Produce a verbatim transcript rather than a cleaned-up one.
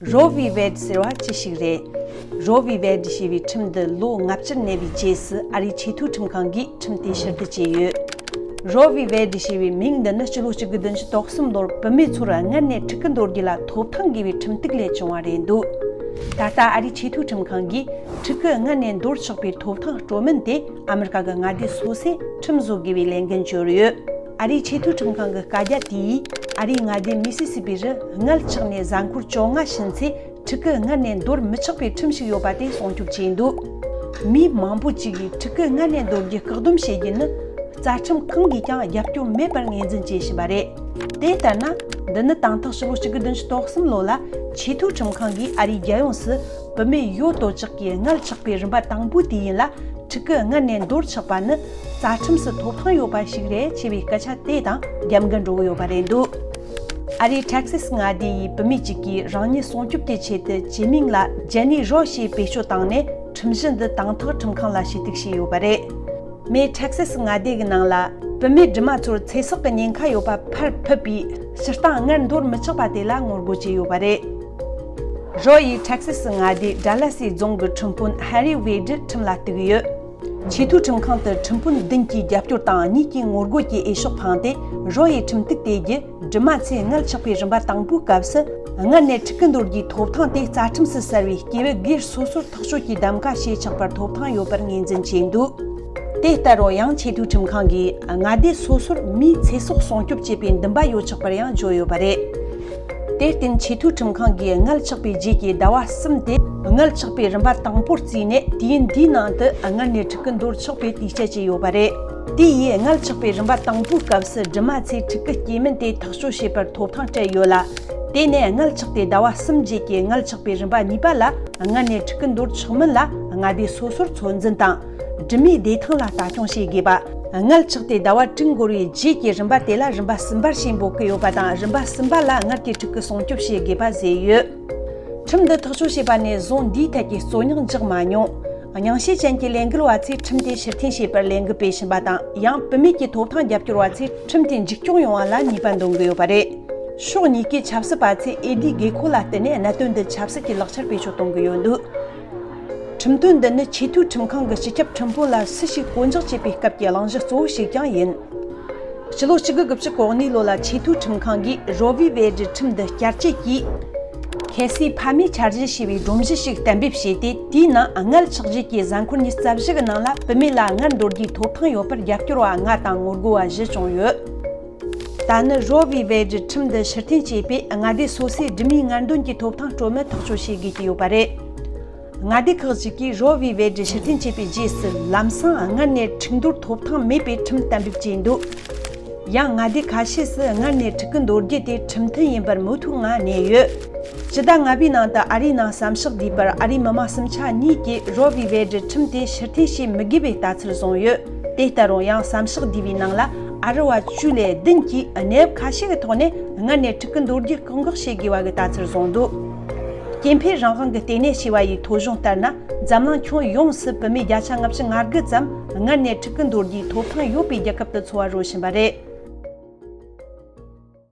རོ་བི་ཝེ་ཌི་ཟེར་བ་ཅི་ཞིག་རེད། རོ་བི་ཝེ་ཌི་ཞེས་པའི་ཁྲིམས་འདི་ལོ་ལྔ་བཅུར་བསྣན་པའི་རྗེས་སུ་ཨ་རིའི་ཆེས་མཐོའི་ཁྲིམས་ཁང་གིས་ཁྲིམས་དེ་ཕྱིར་བསྡུ་བྱས་ཡོད། རོ་བི་ཝེ་ཌི་ཞེས་པའི་མིང་འདི་ནི་སྤྱི་ལོ་གཅིག་དགུ་བདུན་ཅུ་དོན་གསུམ་ལོར་བུད་མེད་ཚོར་སྔར་ནས་ཕྲུ་གུ་འདོར་རྒྱུ་ལ་ཐོབ་ཐང་དགོས་པའི་ཁྲིམས་གཏུག་ལས་བྱུང་བ་རེད་འདུག་ད་ལྟ་ཨ་རིའི་ཆེས་མཐོའི་ཁྲིམས་ཁང་གིས་ཕྲུ་གུ་སྔར་ནས་འདོར་ཆོག་པའི་ཐོབ་ཐང་སྤྲོད་མིན་དེ་ཨ་མི་རི་ཀ་གི་མངའ་སྡེ་སོ་སོས་ཁྲིམས་བཟོ་དགོས་པའི་ལས་འགན་བཅོལ་ཡོད། ཨ་རིའི་ཆེས་མཐོའི་ཁྲིམས་ཁང་གི་བཀའ་རྒྱ་དེས་ཨ་རིའི་མངའ་སྡེ་མི་སི་སི་པི་རུ་མངལ་ཆགས་ནས་གཟའ་འཁོར་བཅོ་ལྔ་ཕྱིན་ཚེ་ཕྲུ་གུ་སྔར་ནས་འདོར་མི་ཆོག་པའི་ཁྲིམས་ཤིག་ཡོད་པ་དེ་སྲུང་སྐྱོབ་བྱས་འདུག་མི་མང་པོ་ཅིག་གིས་ཕྲུ་གུ་སྔར་ནས་འདོར་རྒྱུ་བཀག་སྡོམ་བྱེད་རྒྱུ་ནི་རྩ་ཁྲིམས་གང་གིས་ཀྱང་རྒྱབ་སྐྱོར་མེད་པར་ངོས་འཛིན་བྱེད་བཞིན་པ་རེད། དེ་ལྟར་ན། འདི་ནི་དང་ཐོག་ཕྱི་ལོ་གཅིག་དགུ་བདུན་ཅུ་དོན་གསུམ་ལོ་ལ་ཆེས་མཐོའི་ཁྲིམས་ཁང་གིས་ཨ་རིའི་རྒྱལ་ཡོངས་སུ་བུད་མེད་ཡོད་དོ་ཅོག་གི་མངལ་ཆགས་པའི་རིམ་པ་དང་པོ་དེ་ཡིན་ལ། ཕྲུ་གུ་སྔར་ནས་འདོར་ཆོག་པ་ནི་རྩ་ཁྲིམས་སུ་ཐོབ་ཐང་ཡོད་པ་ཞིག་རེད་ཅེས་པའི་སྐད་ཆ་དེ་དང་རྒྱབ་འགལ་འགྲོ་གི་ཡོད་པ་རེད་འདུག་ཨ་རིའི་ཊེག་སཱས་མངའ་སྡེ་ཡི་བུད་མེད་ཅིག་གིས་རང་ཉིད་སྲུང་སྐྱོབ་ཀྱི་ཆེད་དུ་ཇེ་མིང་ལ་ཇེ་ནི་རོ་ཞེས་བེད་སྤྱོད་བཏང་ནས་ཁྲིམས་གཞི་འདི་དང་ཐོག་ཁྲིམས་ཁང་ལ་ཞུ་གཏུག་བྱས་ཡོད་པ་རེད། མི་ཊེག་སཱས་མངའ་སྡེ་གི་ནང་ལ་བུད་མེད་སྦྲུམ་མ་ཚོར་ཚེ་སྲོག་གི་ཉེན་ཁ་ཡོད་པ་ཕར་ཕུད་པའི་སྤྱིར་བཏང་སྔར་འདོར་མི་ཆོག་པ་དེ་ལ་ངོ་རྒོལ་བྱས་ཡོད་པ་རེད། རོ་ཡིས་ཊེག་སཱས་མངའ་སྡེའི་ཌ་ལ་སི་རྫོང་གི་ཁྲིམས་དཔོན་ཧེ་རི་ཝེ་ཌི་ཁྲིམས་ལ་གཏུགས་ཡོད། ཆེས་མཐོའི་ཁྲིམས་ཁང་དུ་ཁྲིམས་དཔོན་བདུན་གྱིས་རྒྱབ་སྐྱོར་དང་གཉིས་ཀྱིས་ངོ་རྒོལ་གྱི་འོས་ཤོག་འཕངས་ཏེ་རོ་ཡི་ཁྲིམས་གཏུག་དེ་རྒྱུ་སྦྲུམ་མ་ཚོས་མངལ་ཆགས་པའི་རིམ་པ་དང་པོའི་སྐབས་སུ་སྔར་ནས་ཕྲུ་གུ་འདོར་རྒྱུའི་ཐོབ་ཐང་དེ་རྩ་ཁྲིམས་སུ་གསལ་བའི་སྐྱེས་བུ་སྒེར་སོ་སོར་ཐག་གཅོད་ཀྱིས་གདམ་ག་བྱེད་ཆོག་པར་ཐོབ་ཐང་ཡོད་པར་ངོས་འཛིན་བྱས་འདུག་དེ་ལྟར་རོ་ཡང་ཆེས་མཐོའི་ཁྲིམས་ཁང་གིས་མངའ་སྡེ་སོ་སོར་མིའི་ཚེ་སྲོག་སྲུང་སྐྱོབ་བྱེད་པའི་འདུན་པ་ཡོད་ཆོག་པར་ཡང་བརྗོད་ཡོད་པ་རེད། དེར་བརྟེན་ཆེས་མཐོའི་ཁྲིམས་ཁང་གིས་མངལ་ཆགས་པའི་རྗེས་ཀྱི་ཟླ་བ་གསུམ་དེ་མངལ་ཆགས་པའི་རིམ་པ་དང་པོར་བརྩིས་ནས་དུས་ཡུན་འདིའི་ནང་དུ་སྔར་ནས་ཕྲུ་གུ་འདོར་ཆོག་པའི་དུས་ཆད་བཅད་ཡོད་པ་རེད། དེ་ཡིས་མངལ་ཆགས་པའི་རིམ་པ་དང་པོའི་སྐབས་སུ་སྦྲུམ་མ་ཚོས་ཕྲུ་གུ་སྐྱེས་མིན་དེ་ཐག་གཅོད་བྱེད་པར་ཐོབ་ཐང་སྤྲད་ཡོད་ལ། དེ་ནས་མངལ་ཆགས་ཏེ་ཟླ་བ་གསུམ་རྗེས་ཀྱི་མངལ་ཆགས་པའི་རིམ་པ་གཉིས་པ་ལ་སྔར་ནས་ཕྲུ་གུ་འདོར་ཆོག་མིན་ལ་མངའ་སྡེ་སོ་སོར་ཚོད་འཛིན་དང་། སྦྲུམ་མའི་བདེ་ཐང་ལ་ལྟ་སྐྱོང་བྱེད་དགོས་པ། མངལ་ཆགས་ཏེ་ཟླ་བ་དྲུག་འགོར་བའི་རྗེས་ཀྱི་རིམ་པ་དེ་ལ་རིམ་པ་གསུམ་པར་ཞེས་འབོད་ཀྱི་ཡོད་པ་དང་། རིམ་པ་གསུམ་པ་ལ་མངལ་གྱི་ཕྲུ་གུ་སྲུང་སྐྱོབ་བྱེད་དགོས་པ་བཟོས་ཡོད། ཁྲིམས་འདི་ཐག་གཅོད་བྱས་པ་ནས་བཟུང་འདིའི་ཐད་ཀྱི་རྩོད་རྙོག་འཇགས་མ་མྱོང་། རྙིང་ཞེན་ཅན་གྱི་ལས་འགུལ་བ་ཚོས་ཁྲིམས་དེ་ཕྱིར་འཐེན་བྱེད་པར་ལས་འགུལ་སྤེལ་བཞིན་པ་དང་། ཡང་བུད་མེད་ཀྱི་ཐོབ་ཐང་རྒྱབ་སྐྱོར་བ་ཚོས་ཁྲིམས་དེ་འཇིག་སྐྱོང་ཡོང་བ་ལ་ནུས་པ་འདོན་གྱི་ཡོད་པ་རེད། ཕྱོགས་གཉིས་ཀས་ཆབ་སྲིད་པ་ཚོས་འོས་བསྡུའི་དགོས་མཁོ་ལ་བརྟེན་ནས་གནད་དོན་འདི་ཆབ་སྲིད་ཀྱི་ལག་ཆར་བེད་སྤྱོད་གཏོང་གི་ཡོད་འདུག་ཁྲིམས་དོན་འདི་ནི་ཆེས་མཐོའི་ཁྲིམས་ཁང་གི་སྤྱི་ཁྱབ་ཁྲིམས་དཔོན་ལ་སུ་ཞིག་བསྐོ་འཇོག་བྱེད་པའི་སྐབས་ཀྱི་གླེང་གཞི་གཙོ་བོ་ཞིག་ཀྱང་ཡིན། ཕྱི་ལོ་གཅིག་དགུ་དགུ་བཅུ་གོ་གཉིས་ལོ་ལ་ཆེས་མཐོའི་ཁྲིམས་ཁང་གིས་རོ་བི་ཝེ་ཌི་ཁྲིམས་འདི་བསྐྱར་བཅོས་ཀྱིས། ཁེ་སིའི་ཕ་མའི་འཆར་གཞི་ཞེས་པའི་སྒྲོམ་གཞི་ཞིག་གཏན་འབེབས་བྱས་ཏེ། དེའི་ནང་མངལ་ཆགས་རྗེས་ཀྱི་གཟའ་འཁོར་ཉི་ཤུ་རྩ་བཞི་གི་ནང་ལ་བུད་མེད་ལ་མངལ་འདོར་རྒྱུའི་ཐོབ་ཐང་ཡོད་པར་རྒྱབ་སྐྱོར་བ་ལྔ་དང་ངོ་རྒོལ་བ་བཞི་བྱུང་ཡོད། ད་ནི་རོ་བི་ཝེ་ཌི་ཁྲིམས་འདི་ཕྱིར་འཐེན་བྱས་པས་མངའ་སྡེ་སོ་སོས་སྦྲུམ་མའི་མངལ་འདོན་གྱི་ཐོབ་ཐང་སྤྲོད་མིན་ཐག་གཅོད་བྱེད་དགོས་ཀྱི་ཡོད་པ་རེད། མངའ་སྡེ་ཁག་ཅིག་གིས་རོ་བི་ཝེ་ཌི་ཕྱིར་འཐེན་བྱས་པའི་རྗེས་སུ་ལམ་སང་སྔར་ནས་ཕྲུག་འདོར་ཐོབ་ཐང་མེད་པའི་ཁྲིམས་གཏན་འབེབས་བྱས་འདུག་ཡང་མངའ་སྡེ་ཁ་ཤས་སུ་སྔར་ནས་ཕྲུ་གུ་འདོར་རྒྱུ་དེ་ཁྲིམས་མཐུན་ཡིན་པར་མུ་མཐུད་ངང་གནས་ཡོད། ཕྱི་ཟླ་ལྔ་པའི་ནང་དུ་ཨ་རིའི་ནང་ཟམ་ཤག་བསྡུས་པར་ཨ་རིའི་མི་མང་སུམ་ཆ་གཉིས་ཀྱིས་རོ་བི་ཝེ་ཌི་ཁྲིམས་དེ་ཕྱིར་འཐེན་བྱེད་མི་དགོས་པའི་ལྟ་ཚུལ་བཟུང་ཡོད། དེ་ལྟ་རུང་ཡང་ཟམ་ཤག་བསྡུས་པའི་ནང་ལ་ཨ་རི་བ་བཅུ་ལས་བདུན་གྱིས་གནས་བབ་ཁ་ཤས་ཀྱི་ཐོག་ནས་སྔར་ནས་ཕྲུ་གུ་འདོར་རྒྱུ་བཀག་འགོག་བྱེད་དགོས་པ་གི་ལྟ་ཚུལ་བཟུང་འདུག་སྐྱེ་འཕེལ་རང་དབང་གི་ལྟེ་གནས་ཞེས་པ་ཡི་ཐོ་གཞུང་ལྟར་ན། འཛམ་གླིང་ཁྱོན་ཡོངས་སུ་བུད་མེད་བརྒྱ་ཆ་ལྔ་བཅུ་ང་དགུ་ཙམ་སྔར་ནས་ཕྲུ་གུ་འདོར་རྒྱུའི་ཐོབ་ཐང་ཡོད་པའི་རྒྱལ་ཁབ་ཏུ་འཚོ་བ་རོལ་བཞིན་པ་རེད།